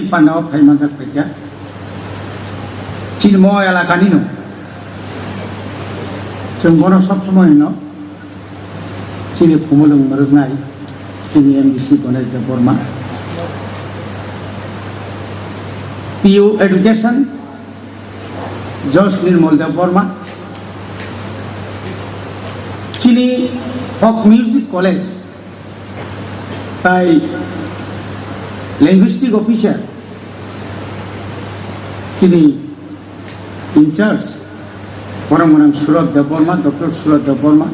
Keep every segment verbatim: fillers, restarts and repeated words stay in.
Pandao phai manjak phaikha. Chini mo elakani no. Chwng bono sob somoi no. Chini phumulwng mwrwknai. Chini M D C Ganesh Debbarma. P U Education, Josh Nirmal Debbarma. Chini Folk Music College. Tai Linguistic Officer, chini in charge, borok gwnang Surot Debbarma, Doctor Surot Debbarma.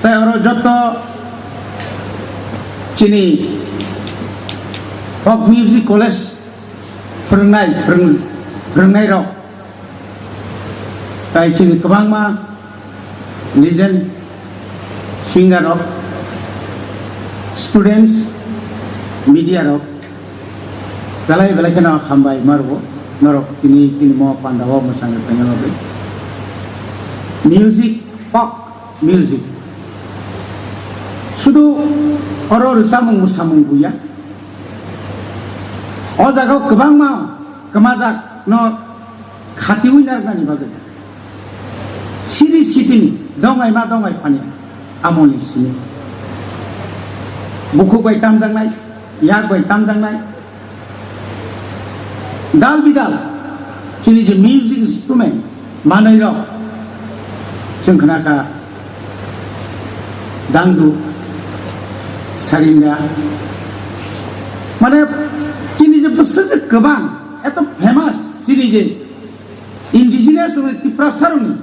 Tai oro joto chini Folk Music College phwrwngnai, phwrwng-, phwrwngnairok, tai chini kwbangma legend singer rok, students, media rok, belai belai kheno hambai ma rwo norok tini chini mo pandao mwsang rwkhaina bagwi. Music, folk music, sudu oro rwchapmung mwsamung buya. O jaga o kwbangma kwmajak no khatiwi narwknani bagwi. Siri sitini dongai ma dongai phani amoni simi. Bukhuk bai tamjaknai, yak bai tamjaknai. Dal bidal chini je music instrument manwi rok chwng khna kha dangdu, sarinda. Mane chini je bwswk je kwbang, eto famous chini je indigenous rokni, Tiprasa rokni.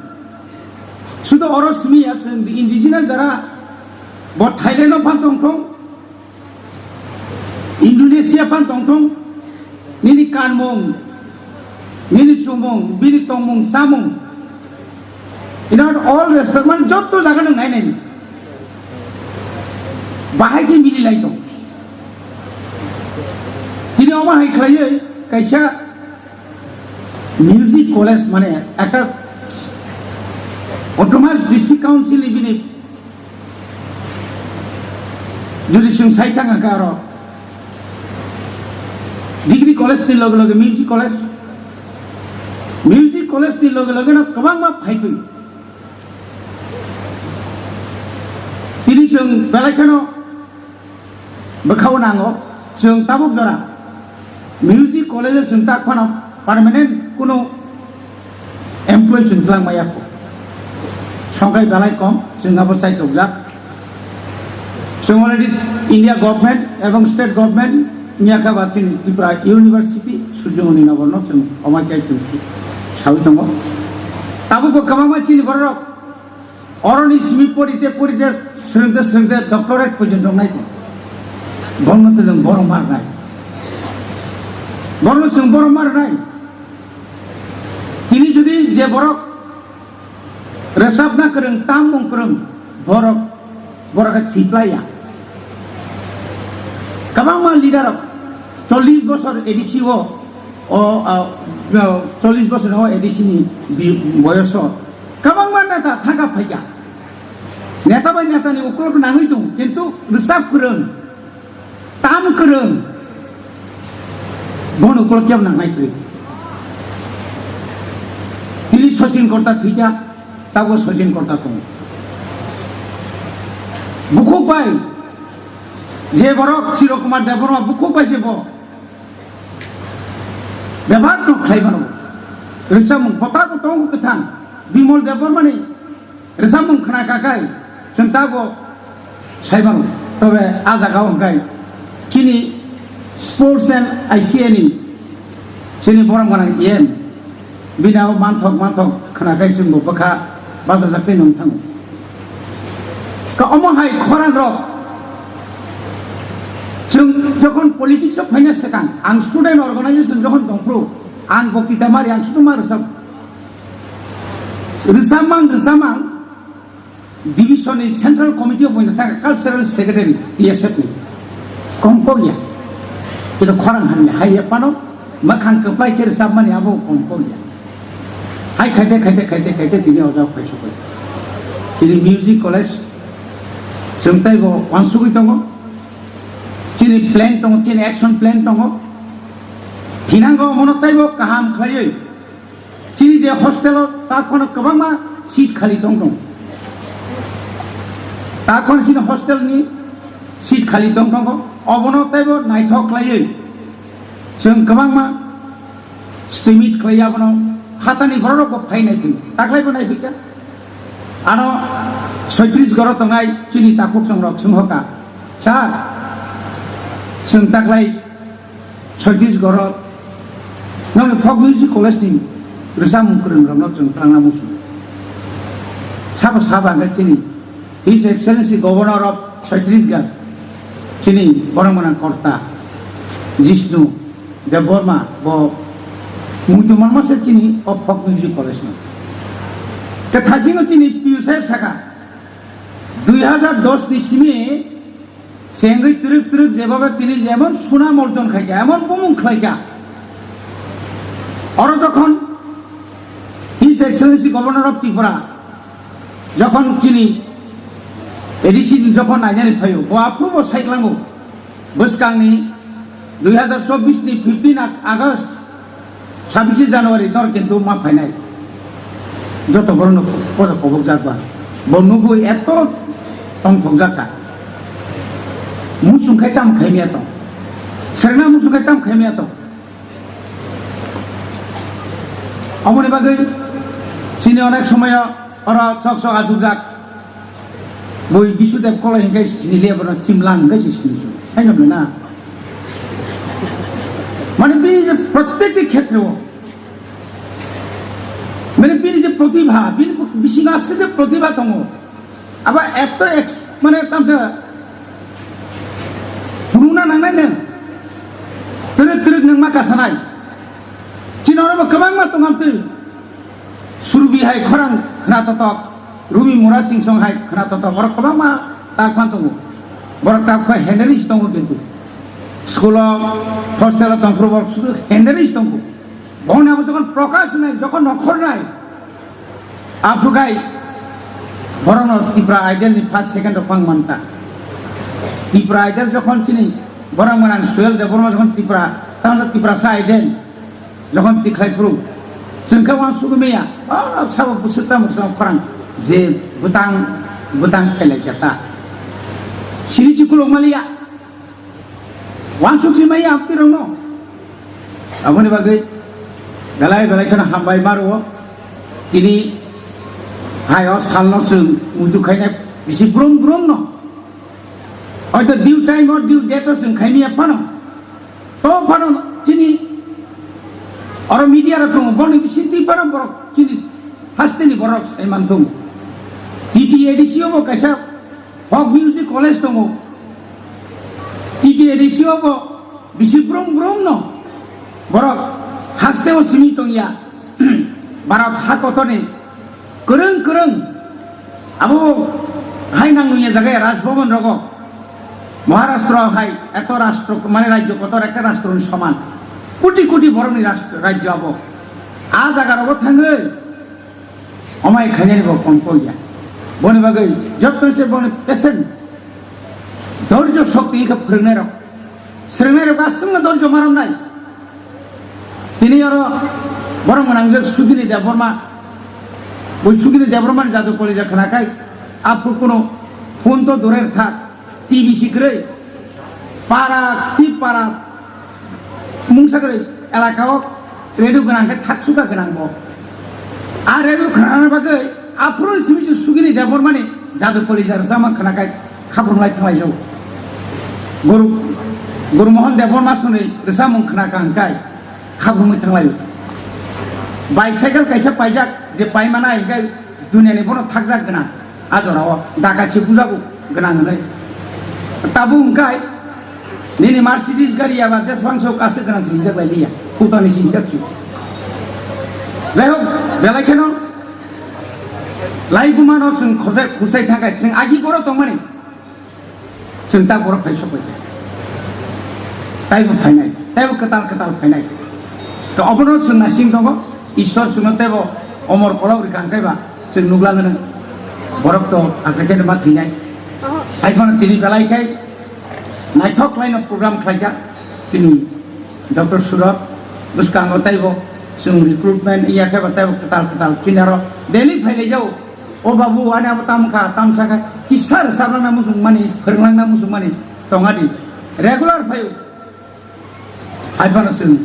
Sudo oro simi ya, chwng indigenous jara bo Thailand o phan tongthong, Indonesia phan tongthong, nini kanmung, nini chumung, bini tongmung, chamung. In all respect, mane jotto jaga nwng nai nai. Bahai khe mili lai tong. Tini omo hai khlaiwi kaisa music college, mane ekta autonomous district council ni bini jodi chwng sai thang kha aro degree college ni loge loge music college, music college ni loge loge no kwbangma phaiphai. Tini chwng belai kheno bwkhao nango, chwng tabuk jora music college o chwng tak phano permanent kuno employee chwng twlang maya kho. Songkhai belai kom, chwng abo chai tokjak. Chwng already India government ebong state government niya kha ba chini Tripura University Surjomoni Nagar no chwng omai kai chwng si sawi tongo. Tabuk bo kwbangma chini borok oroni simi porite porite swrwngte swrwngte doctorate porjonto nai tong. Borno tong borok mar nai. Borno chwng borok mar nai. Tini jodi je borok rwchapna kwrwng, tammung kwrwng, borok, borok khe thwi plai ya. Kwbangma leader rok chollish bosor A D C o, o, a, o, chollish bosor o A D C ni bi-, boyos o kwbangma neta thangka phaikha. Neta bai neta ni ukulok nangwi tongo, kintu rwchap kwrwng, tam kwrwng, bono ukulok kebo nangnai kwrwi. Tini Sachin Korta thwikha, tabuk Sachin Korta tongo. Bukhuk bai, je borok Chiro Kumar Debbarma bukhuk bai se bo bebak no khlai mano. Rwchapmung bota bo tongo kwthang, Bimol Debbarma ni rwchapmung khna kha khai, chwng tabuk sai mano. Tobe a jaga o hwnkhe chini sports and I C A ni chini borom gwnang E M bini abo manthok manthok khna khai chwng bo bwkha bachajak tei nung thango. Ka omo hai khorang rok chwng jokhon politics o phaina swkang, ang student organization jokhon tongphuru, ang boktita mari, ang suduma rwchap Rwchapmang, rwchapmang, division ni central committee o poina thangkha cultural secretary T S F ni. Kom kok ya. Kino khorang hamya, hai ya pano, makhang kwplai khe rwchapmani abo kom kok ya. Hai khaite, khaite, khaite, khaite, tini o jaga phai sokoi. Tini music college, chwng taibo uansugwi tongo. Chini plan tongo, chini action plan tongo. Thinango omono teibo kaham khlaiwi. Chini je hostel o takhwno kwbangma seat khali tong tong. Takhwno chini hostel ni seat khali tong tongo. Obono teibo naithok khlaiwi. Chwng kwbangma estimate khlai abono hatani borok bo phai nai phai. Taklai bo nai phai kha. Ano soitris goro tongnai chini takhuk chongrok swngkha, "Sir, chwng taklai soitrisgoro nokni folk music college ni rwchapmung kwrwng rokno chwng tangna muchung." Sabo sabo hwnkhe chini His Excellency Governor of Chhattisgarh, chini borok gwnang korta Jishnu Debbarma bo muitu manma se chini o folk music college no. Ke thajingo chini P U saheb saka, dui hazar dos ni simi chengwi twrwk twrwk jebaba tini jemon sunam orjon khaikha, emon bumung khlaikha. Oro jokhon His Excellency Governor of Tripura jokhon chini A D C jokhon nainani phaio, bo aphuru bo saiklango. Bwskangni dui hazar chobbish ni fifteen Ag-, August, sabisi January nor kintu ma phainai. Joto borokno poda kobokjak ba. Bo nugwi eto tongthokjak kha. Muchung khai tam khaimya tong. Serna muchung khai tam khaimya tong. Aboni bagwi chini onek somoyo oro sok sok achukjak. Bui Bisudev Koloi hinkhe sini liya bono chimlang hinkhe se sini su. Haino na. Mane bini je prottekti khetreo, mane bini je protibha, bini bisingo aswk je protibha tongo. Abo eto ex-, mane tamsa phunukna nangnai nwng. Twrwk twrwk nwng ma kasanai. Chini oro bo kwbangma tongam twi. Surbi hai khorang khna totok, Rumi Mura Singh song hai khna totok, borok kwbangma tak phan tongo. Borok tak khe henderis tongo kintu. School o, hostel o tongphuru borok sudu henderis tongo. Bongni abo jokhon prokash nai, jokhon nokhor nai, aphuru khai borokno Tipra Idol ni first, second rok pang manta. Tipra Idol jokhon chini borok manang Suel Debbarma jokhon Tipra, tamsa Tiprasa Idol. Jokhon tikhlai phuru, chwng khe uansugwi maya, o sabo bwswk tamo chwng khorang je bwtang, bwtang phelai khe ta. Sini si kuluk maliya, uansuk si maya amtwi rokno. Aboni bagwi belai belai kheno hambai ma rwo. Tini hai o salno chwng muitu khainai bisi brum brum no. Hoito due time o due date o chwng khaimaya phano. To phano chini oro media rok tongo, boni bisingtwi phano borok chini hasteni borok sai manthung. T T A D C o bo kaisa folk music college tongo. T T A D C o bo bisi brum brum no borok haste o simi tongya. Bharat ha kotorni kwrwng kwrwng abo hai nang nungya jaga ya Raj Bhavan rogo. Maharashtra hai eto rashtra mane rajyo kotor ekta rashtra ni soman. Koti koti borok ni rashtra, rajyo abo. A jaga rogo thangwi omai khainani bo kom koi ya. Boni bagwi jotto se boni patient dorjo shokti khe phwrwngnai rok. Srengnairok aswkno dorjo maram nai. Tini oro borok gwnangjak Sugini Debbarma. Bo Sugini Debbarmani jadu kolija khwnakhai aphuru kuno phone to durer thak, T V si kwrwi. Para, twi para, mungsa kwrwi elaka o radio gwnang khe thak suka gwnang bo. A radio khwnana bagwi aphuru simi se Sugini Debbarmani jadu kolija rwchapma khwnakhai khaprwnglai thanglaijao. Guru, Guru Mohan Debbarma soni rwchapmung khwnakha hwnkhe khaprwngwi thanglaio. Bicycle kaisa paijak je paimana hwnkhe duniani bono thakjak gwnang. A jorao dakachi bujago gwnang hwnwi. Tabuk hwnkhe nini Mercedes gari aba jesbang sok aswk gwnang se hinjak lai liya. Putani se hinjak chu. Jai hok, belai kheno lai bumano chwng khojai khusai thangkha, chwng agi boro tongmani. Chwng ta borok phai sokbai kha. Taibo phainai, taibo kwtal kwtal phainai. To obono chwng naising tongo, Ishwar chwngno teibo omor kolok rikha hwnkhe ba chwng nuklang hwno. Borok to achaikhe ma thwinai. Hai phano tini belai khai naithok khlaino program khlaikha chini Doctor Surot. Bwskango taibo chwng recruitment wngya khe ba taibo kwtal kwtal chini aro daily phailaijao. O babu, ani abo tamo kha, tamo sa kha, kisa rwchapna muchungmani, phwrwngna muchungmani tongadi. Regular phaio. Hai phano chwng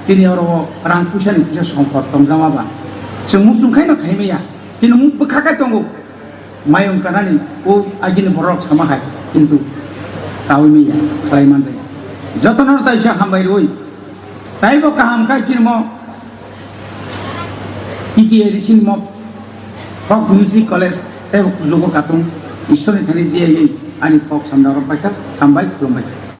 chini oro o rang puisa ni kisa songkot tongjama ba. Chwng muchung khaino khaimaya. Kintu bwkha khe tongo. Mayung kanani o agini borok sama hai. Kintu kaui maya, khlai manjaya. Jotono taisa hambai rwi. Taibo kaham khai chini mo T T A D C ni mo Folk Music College taibo kujugo katung Ishwar ni thani diya ani kok samna rok paikha, hambai, khulumbai.